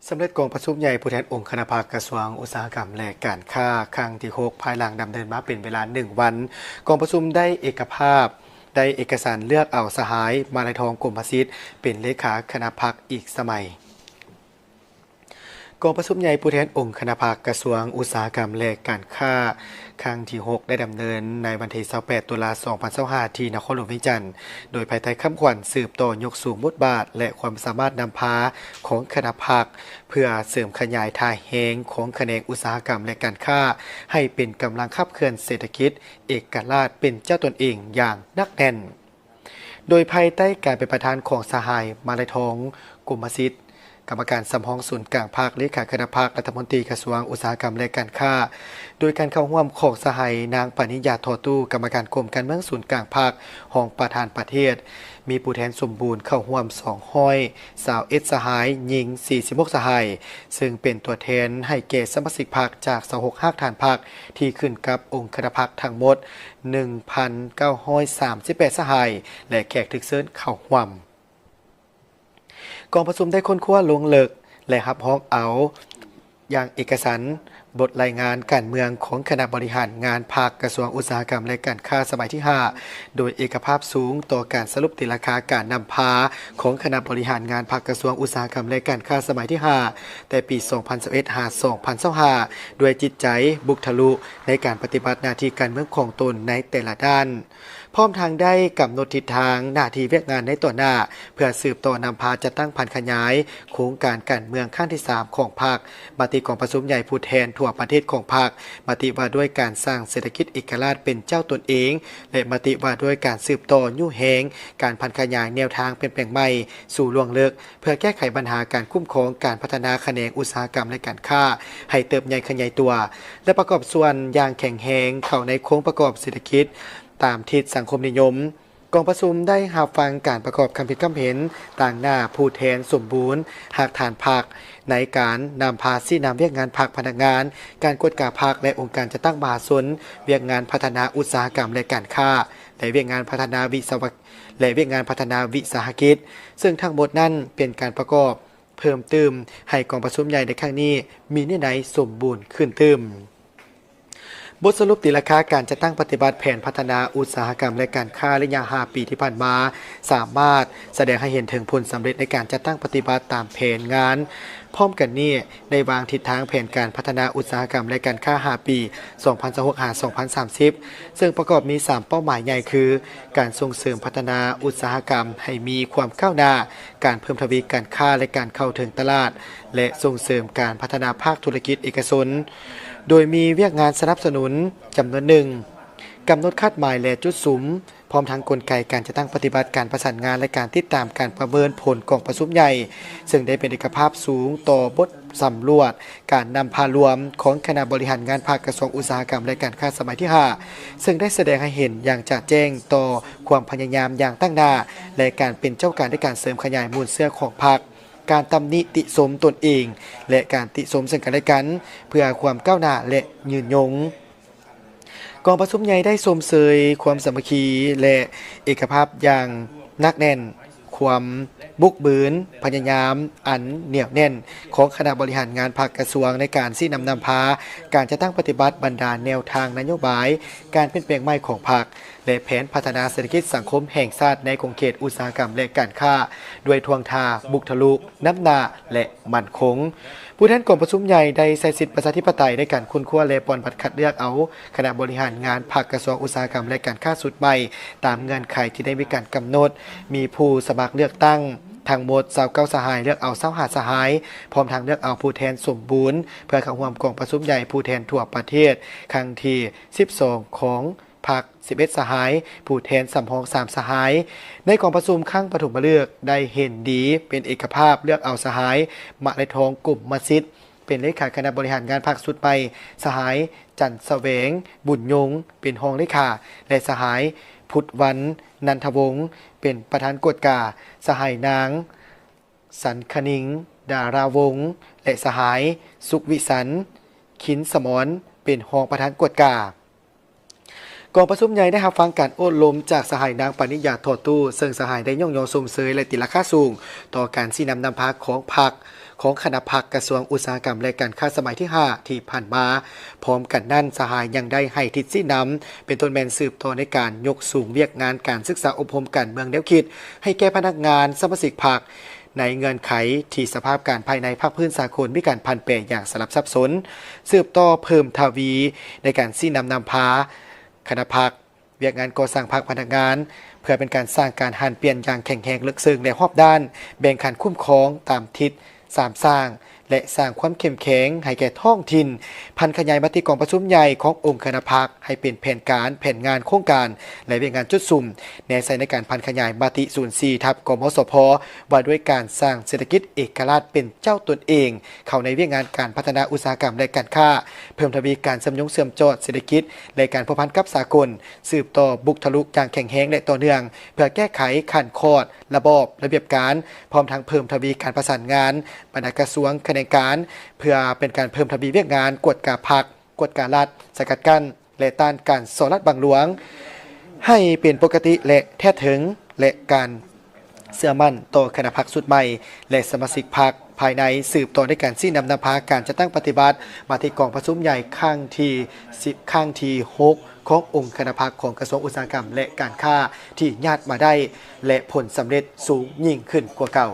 ສຳເລັດກອງປະຊຸມໃຫຍ່ຜູ້ແທນອົງຄະນະພັກກະຊວງອຸດສາຫະກຳ ແລະ ການຄ້າ ຄັ້ງທີຫົກ ພາຍຫຼັງດຳເນີນມາເປັນເວລາໜຶ່ງວັນ, ກອງປະຊຸມໄດ້ເອກະພາບ ໄດ້ເອກະສານເລືອກເອົາສະຫາຍ ມາໄລທອງ ກົມມະສິດ ເປັນເລຂາຄະນະພັກອີກສະໄໝ. ກອງປະຊຸມໃຫຍ່ຜູ້ແທນອົງຄະນະພັກກະຊວງອຸດສາຫະກຳ ແລະ ການຄ້າ ຄັ້ງທີຫົກ ໄດ້ດຳເນີນໃນວັນທີຊາວແປດ ຕຸລາ ສອງພັນຊາວຫ້າ ທີ່ນະຄອນຫຼວງວຽງຈັນ, ໂດຍພາຍໃຕ້ຄຳຂວັນ ສືບຕໍ່ຍົກສູງບົດບາດ ແລະ ຄວາມສາມາດນຳພາຂອງຄະນະພັກ ເພື່ອເສີມຂະຫຍາຍທ່າແຮງຂອງຂະແໜງອຸດສາຫະກຳ ແລະ ການຄ້າ ໃຫ້ເປັນກຳລັງຂັບເຄື່ອນເສດຖະກິດເອກະລາດເປັນເຈົ້າຕົນເອງຢ່າງໜັກແໜ້ນ. ໂດຍພາຍໃຕ້ການເປັນປະທານຂອງສະຫາຍ ມາໄລທອງ ກົມມະສິດ ກຳມະການສຳຮອງສູນກາງພັກ, ເລຂາຄະນະພັກ, ລັດຖະມົນຕີກະຊວງອຸດສາຫະກຳ ແລະ ການຄ້າ, ໂດຍການເຂົ້າຮ່ວມຂອງສະຫາຍ ນາງ ປານິຍາ ທໍຕູ້ ກຳມະການກົມການເມືອງສູນກາງພັກ, ຮອງປະທານປະເທດ, ມີຜູ້ແທນສົມບູນເຂົ້າຮ່ວມສອງຮ້ອຍຊາວເອັດສະຫາຍ, ຍິງສີ່ສິບຫົກສະຫາຍ, ເຊິ່ງເປັນຕົວແທນໃຫ້ແກ່ສະມາຊິກພັກຈາກຊາວຫົກຮາກຖານພັກ ທີ່ຂຶ້ນກັບອົງຄະນະພັກທັງໝົດ ໜຶ່ງພັນເກົ້າຮ້ອຍສາມສິບແປດສະຫາຍ ແລະ ແຂກຖືກເຊີນເຂົ້າຮ່ວມ. ກອງປະຊຸມໄດ້ຄົ້ນຄວ້າລົງເລິກ ແລະ ຮັບຮອງເອົາຢ່າງເອກະສັນບົດລາຍງານການເມືອງຂອງຄະນະບໍລິຫານງານພັກກະຊວງອຸດສາຫະກຳ ແລະ ການຄ້າສະໄໝທີຫ້າ ໂດຍເອກະພາບສູງຕໍ່ການສະຫຼຸບຕີລາຄາການນຳພາຂອງຄະນະບໍລິຫານງານພັກກະຊວງອຸດສາຫະກຳ ແລະ ການຄ້າສະໄໝທີຫ້າ ແຕ່ປີສອງພັນຊາວເອັດ ຫາ ສອງພັນຊາວຫ້າ ດ້ວຍຈິດໃຈບຸກທະລຸໃນການປະຕິບັດໜ້າທີ່ການເມືອງຂອງຕົນໃນແຕ່ລະດ້ານ. ພ້ອມທັງໄດ້ກຳນົດທິດທາງໜ້າທີ່ວຽກງານໃນຕໍ່ໜ້າ ເພື່ອສືບຕໍ່ນຳພາຈັດຕັ້ງຜັນຂະຫຍາຍໂຄງການການເມືອງຄັ້ງທີສາມຂອງພັກ, ມະຕິກອງປະຊຸມໃຫຍ່ຜູ້ແທນທົ່ວປະເທດຂອງພັກ, ມະຕິວ່າດ້ວຍການສ້າງເສດຖະກິດເອກະລາດເປັນເຈົ້າຕົນເອງ ແລະ ມະຕິວ່າດ້ວຍການສືບຕໍ່ຍູ້ແຮງການຜັນຂະຫຍາຍແນວທາງປ່ຽນແປງໃໝ່ສູ່ລວງເລິກ ເພື່ອແກ້ໄຂບັນຫາການຄຸ້ມຄອງການພັດທະນາຂະແໜງອຸດສາຫະກຳ ແລະ ການຄ້າໃຫ້ເຕີບໃຫຍ່ຂະຫຍາຍຕົວ ແລະ ປະກອບສ່ວນຢ່າງແຂງແຮງເຂົ້າໃນໂຄງປະກອບເສດຖະກິດ ຕາມທິດສັງຄົມນິຍົມ. ກອງປະຊຸມໄດ້ຮັບຟັງການປະກອບຄຳຄິດຄຳເຫັນຕາງໜ້າຜູ້ແທນສົມບູນຮາກຖານພັກ ໃນການນຳພາຊີ້ນຳວຽກງານພັກ, ພະນັກງານ, ການກວດກາພັກ ແລະ ອົງການຈັດຕັ້ງມະຫາຊົນ, ວຽກງານພັດທະນາອຸດສາຫະກຳ ແລະ ການຄ້າ ແລະ ວຽກງານພັດທະນາວິສະວະ ແລະ ວຽກງານພັດທະນາວິສາຫະກິດ, ເຊິ່ງທັງໝົດນັ້ນເປັນການປະກອບ ເພີ່ມຕື່ມໃຫ້ກອງປະຊຸມໃຫຍ່ໃນຄັ້ງນີ້ມີເນື້ອໃນສົມບູນຂຶ້ນຕື່ມ. ບົດສະຫຼຸບຕີລາຄາການຈັດຕັ້ງປະຕິບັດແຜນພັດທະນາອຸດສາຫະກຳ ແລະ ການຄ້າໄລຍະຫ້າປີທີ່ຜ່ານມາ ສາມາດສະແດງໃຫ້ເຫັນເຖິງຜົນສຳເລັດໃນການຈັດຕັ້ງປະຕິບັດຕາມແຜນງານ. ພ້ອມກັນນີ້ ໄດ້ວາງທິດທາງແຜນການພັດທະນາອຸດສາຫະກຳ ແລະ ການຄ້າຫ້າປີ ສອງພັນຊາວຫົກ ຫາ ສອງພັນສາມສິບ ເຊິ່ງປະກອບມີສາມເປົ້າໝາຍໃຫຍ່ຄື ການສົ່ງເສີມພັດທະນາອຸດສາຫະກຳໃຫ້ມີຄວາມກ້າວໜ້າ, ການເພີ່ມທະວີການຄ້າ ແລະ ການເຂົ້າເຖິງຕະຫຼາດ ແລະ ສົ່ງເສີມການພັດທະນາພາກທຸລະກິດເອກະຊົນ, ໂດຍມີວຽກງານສະໜັບສະໜູນຈຳນວນໜຶ່ງ, ກຳນົດຄາດໝາຍ ແລະ ຈຸດສຸມ, ພ້ອມທັງກົນໄກການຈັດຕັ້ງປະຕິບັດ, ການປະສານງານ ແລະ ການຕິດຕາມການປະເມີນຜົນກອງປະຊຸມໃຫຍ່, ເຊິ່ງໄດ້ເປັນເອກະພາບສູງຕໍ່ບົດສຳຫຼວດການນຳພາລວມຂອງຄະນະບໍລິຫານງານພັກກະຊວງອຸດສາຫະກຳ ແລະ ການຄ້າສະໄໝທີຫ້າ ເຊິ່ງໄດ້ສະແດງໃຫ້ເຫັນຢ່າງຈະແຈ້ງຕໍ່ຄວາມພະຍາຍາມຢ່າງຕັ້ງໜ້າ ແລະ ການເປັນເຈົ້າການໃນການເສີມຂະຫຍາຍມູນເຊື້ອຂອງພັກ, ການຕຳໜິຕິຊົມຕົນເອງ ແລະ ການຕິຊົມເຊິ່ງກັນແລະກັນ ເພື່ອຄວາມກ້າວໜ້າ ແລະ ຍືນຍົງ. ກອງປະຊຸມໃຫຍ່ໄດ້ຊົມເຊີຍຄວາມສາມັກຄີ ແລະ ເອກະພາບຢ່າງໜັກແໜ້ນ, ຄວາມບຸກບືນ, ພະຍາຍາມອັນໜຽວແໜ້ນຂອງຄະນະບໍລິຫານງານພັກກະຊວງໃນການຊີ້ນຳນຳພາການຈັດຕັ້ງປະຕິບັດບັນດາແນວທາງນະໂຍບາຍການປ່ຽນແປງໃໝ່ຂອງພັກ ແລະ ແຜນພັດທະນາເສດຖະກິດສັງຄົມແຫ່ງຊາດໃນຂົງເຂດອຸດສາຫະກຳ ແລະ ການຄ້າ ດ້ວຍທ່ວງທ່າບຸກທະລຸ, ນຳໜ້າ ແລະ ໝັ້ນຄົງ. ຜູ້ແທນກອງປະຊຸມໃຫຍ່ໄດ້ໃຊ້ສິດປະຊາທິປະໄຕໃນການຄົ້ນຄວ້າ ແລະ ປ່ອນບັດຄັດເລືອກເອົາຄະນະບໍລິຫານງານພັກກະຊວງອຸດສາຫະກຳ ແລະ ການຄ້າຊຸດໃໝ່ ຕາມເງື່ອນໄຂທີ່ໄດ້ມີການກຳນົດ, ມີຜູ້ສະໝັກເລືອກຕັ້ງທັງໝົດຊາວເກົ້າສະຫາຍ, ເລືອກເອົາຊາວຫ້າສະຫາຍ, ພ້ອມທັງເລືອກເອົາຜູ້ແທນສົມບູນ ເພື່ອເຂົ້າຮ່ວມກອງປະຊຸມໃຫຍ່ຜູ້ແທນທົ່ວປະເທດຄັ້ງທີສິບສອງຂອງ ພັກສິບເອັດສະຫາຍ, ຜູ້ແທນສຳຮອງສາມສະຫາຍ. ໃນກອງປະຊຸມຄັ້ງປະຖົມມະລຶກໄດ້ເຫັນດີເປັນເອກະພາບເລືອກເອົາສະຫາຍ ມະໄລທອງ ກົມມະສິດ ເປັນເລຂາຄະນະບໍລິຫານງານພັກຊຸດໃໝ່, ສະຫາຍ ຈັນສະແຫວງ ບຸນຍົງ ເປັນຮອງເລຂາ ແລະ ສະຫາຍ ພຸດວັນ ນັນທະວົງ ເປັນປະທານກວດກາ, ສະຫາຍ ນາງ ສັນຄະນິງ ດາລາວົງ ແລະ ສະຫາຍ ສຸກວິສັນ ຄິນສະໝອນ ເປັນຮອງປະທານກວດກາ. ກອງປະຊຸມໃຫຍ່ໄດ້ຮັບຟັງການໂອ້ລົມຈາກສະຫາຍນາງ ປານິຍາ ທໍຕູ້ ເຊິ່ງສະຫາຍໄດ້ຍ້ອງຍໍຊົມເຊີຍ ແລະ ຕີລາຄາສູງຕໍ່ການຊີ້ນຳນຳພາຂອງພັກ ຂອງຄະນະພັກກະຊວງອຸດສາຫະກຳ ແລະ ການຄ້າສະໄໝທີຫ້າທີ່ຜ່ານມາ. ພ້ອມກັນນັ້ນ ສະຫາຍຍັງໄດ້ໃຫ້ທິດຊີ້ນຳ ເປັນຕົ້ນແມ່ນສືບຕໍ່ໃນການຍົກສູງວຽກງານການສຶກສາອົບຮົມການເມືອງແນວຄິດ ໃຫ້ແກ່ພະນັກງານສະມາຊິກພັກ ໃນເງື່ອນໄຂທີ່ສະພາບການພາຍໃນພາກພື້ນສາກົນມີການຜັນແປຢ່າງສະຫຼັບສັບສົນ, ສືບຕໍ່ເພີ່ມທະວີໃນການຊີ້ນຳນຳພາຄະນະພັກ, ວຽກງານກໍ່ສ້າງພັກພະນັກງານ ເພື່ອເປັນການສ້າງການຫັນປ່ຽນຢ່າງແຂງແຮງເລິກເຊິ່ງ ແລະ ຮອບດ້ານ, ແບ່ງຂັ້ນຄຸ້ມຄອງຕາມທິດສາມສ້າງ ແລະ ສ້າງຄວາມເຂັ້ມແຂງໃຫ້ແກ່ທ້ອງຖິ່ນ, ຜັນຂະຫຍາຍມະຕິກອງປະຊຸມໃຫຍ່ຂອງອົງຄະນະພັກໃຫ້ເປັນແຜນການ, ແຜນງານ, ໂຄງການ ແລະ ວຽກງານຈຸດສຸມ ແນໃສ່ໃນການຜັນຂະຫຍາຍມະຕິສູນສີ່ ທັບ ກມສພ ວ່າດ້ວຍການສ້າງເສດຖະກິດເອກະລາດເປັນເຈົ້າຕົນເອງ ເຂົ້າໃນວຽກງານການພັດທະນາອຸດສາຫະກຳ ແລະ ການຄ້າ, ເພີ່ມທະວີການເຊື່ອມໂຍງເຊື່ອມຈອດເສດຖະກິດ ແລະ ການພົວພັນກັບສາກົນ, ສືບຕໍ່ບຸກທະລຸຢ່າງແຂງແຮງ ແລະ ຕໍ່ເນື່ອງ ເພື່ອແກ້ໄຂຂັ້ນຄອດ, ລະບອບ, ລະບຽບການ, ພ້ອມທັງເພີ່ມທະວີການປະສານງານບັນດາກະຊວງຂະແໜງການ ເພື່ອເປັນການເພີ່ມທະວີວຽກງານກວດກາພັກ, ກວດກາລັດ, ສະກັດກັ້ນ ແລະ ຕ້ານການສໍ້ລາດບັງຫຼວງ ໃຫ້ເປັນປົກກະຕິ ແລະ ແທ້ເຖິງ ແລະ ການເຊື່ອໝັ້ນຕໍ່ຄະນະພັກຊຸດໃໝ່ ແລະ ສະມາຊິກພັກພາຍໃນ, ສືບຕໍ່ໃນການຊີ້ນຳນຳພາການຈັດຕັ້ງປະຕິບັດມະຕິກອງປະຊຸມໃຫຍ່ຄັ້ງທີສິບ ຄັ້ງທີຫົກ ຂອງອົງຄະນະພັກຂອງກະຊວງອຸດສາຫະກຳ ແລະ ການຄ້າ ທີ່ຍາດມາໄດ້ ແລະ ຜົນສຳເລັດສູງຍິ່ງຂຶ້ນກວ່າເກົ່າ.